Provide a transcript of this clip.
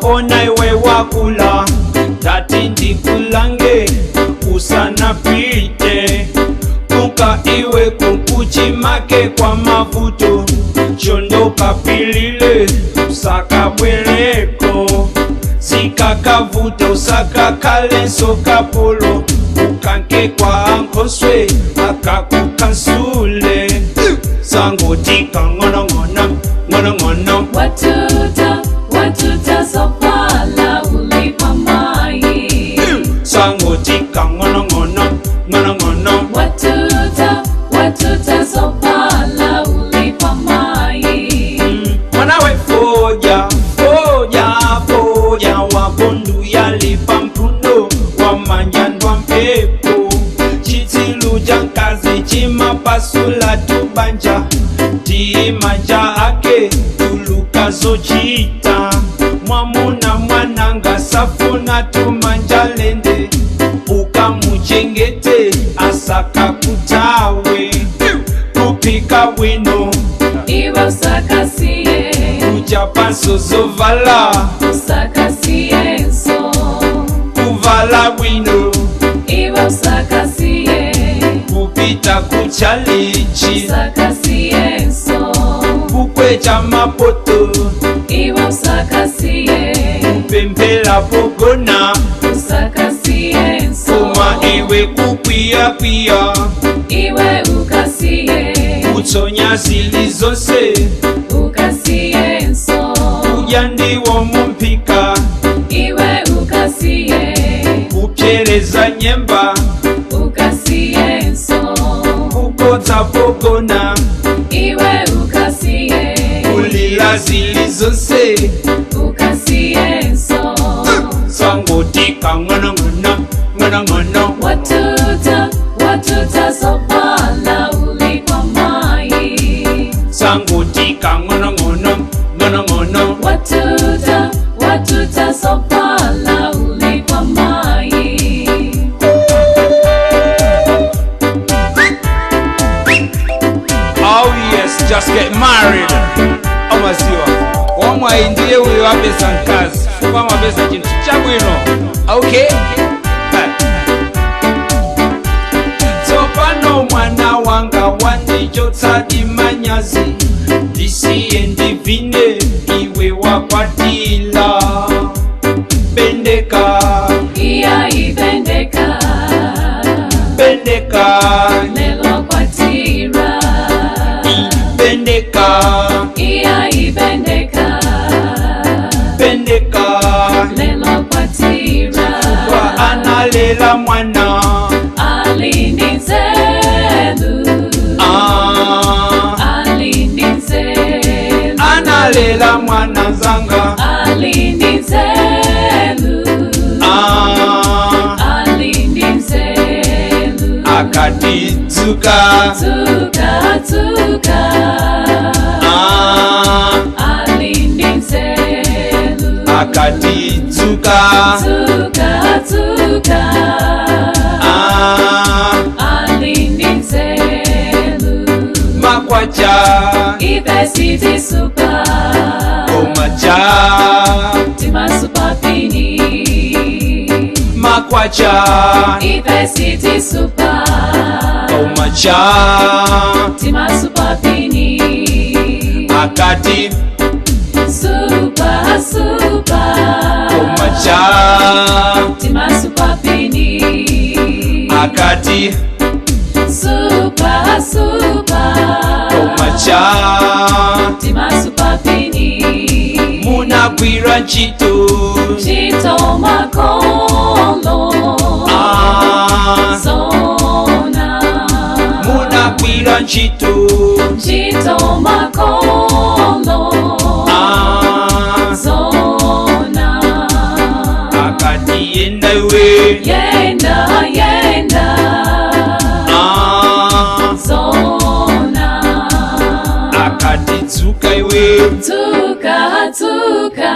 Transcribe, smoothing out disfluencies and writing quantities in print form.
Ona iwe wakula, tati ndikulange usanapite kuka iwe kukuchimake kwa mavuto chondo kapilile usakabweleko zikakavuta usakakalenso kapolo ukanke kwa ankoswe akakukansule sangotika ng'onong'ono ng'onong'ono. Watuta, watuta zovala ulipa mai. Sangotika ng'onong'ono ng'onong'ono. Watuta, watuta zovala ulipa mai. Mwanawe foja foja foja wakondu yalipa mpundo wamanyandwa mpepo chitsilu cha nkazi chimapasula tubanja tiimanja ake tulukazochita mwamuna mwananga safuna tumanja lende ukamuchengete asakakutawe kupika bwino. Iwe usakasiye. Kuchapa zovala. Usakasiyenso. Kuvala bwino. Iwe usakasiye. Kupita kuchalichi. Usakasiyenso. Kukwecha mapoto. Iwe usakasiye. Kupembela pogona. Usakasiyenso. Koma iwe kukwiyakwiya. Iwe ukasiye. Kutsonya zili zonse. Ukasiyenso. Kudya ndiwo mumpika. Iwe ukasiye. Kupyereza nyemba. Ukasiyenso. Kukodza pogona. Iwe ukasiye. Kulila zili zonse. Ukasiyenso. Sangotika ng'onong'ono ng'onong'ono. Watuta, watuta zovala ulipa mai. Sangotika ng'onong'ono ng'onong'ono. Watuta, watuta zovala ulipa mai. Oh yes, just get married. Amaziwa wamwayi ndiye uyo wapeza mkazi chifukwa amapeza chinthu chabwino. Okay. Tsopano mwana wanga wandichotsa manyazi ndisiye ndivine iwe wakwatila bendeka. Iya ibendeka. Bendeka. Lelo kwatira. Bendeka. Iya ibendeka. Bendeka. Lelo kwatira. Kwa analela mwana. Alinizelu. Ah. Alinizelu. Analela mwana zanga. Alinizelu. Ah. Alinizelu. Akatidzuka. Tuka, tuka. Ah. Alinizelu. Akatidzuka. Tuka, tuka. Ah. Alinizelu. Makwacha. Ife sitisupa. Komacha. Timasupapini. Makwacha. Ife sitisupa. Komacha. Timasupapini. Akati. Supa, supa. Komacha. Timasupapini. Akati. Supa, supa. Komacha. Timasupapini. Munagwira ntchito. Ntchito makolo. Ah. Zona. Munagwira ntchito. Ntchito makolo. Ah. Zona. Akati yenda iwe. Yenda, yenda. Ah. Zona. Akati dzuka iwe. Tuka, tuka.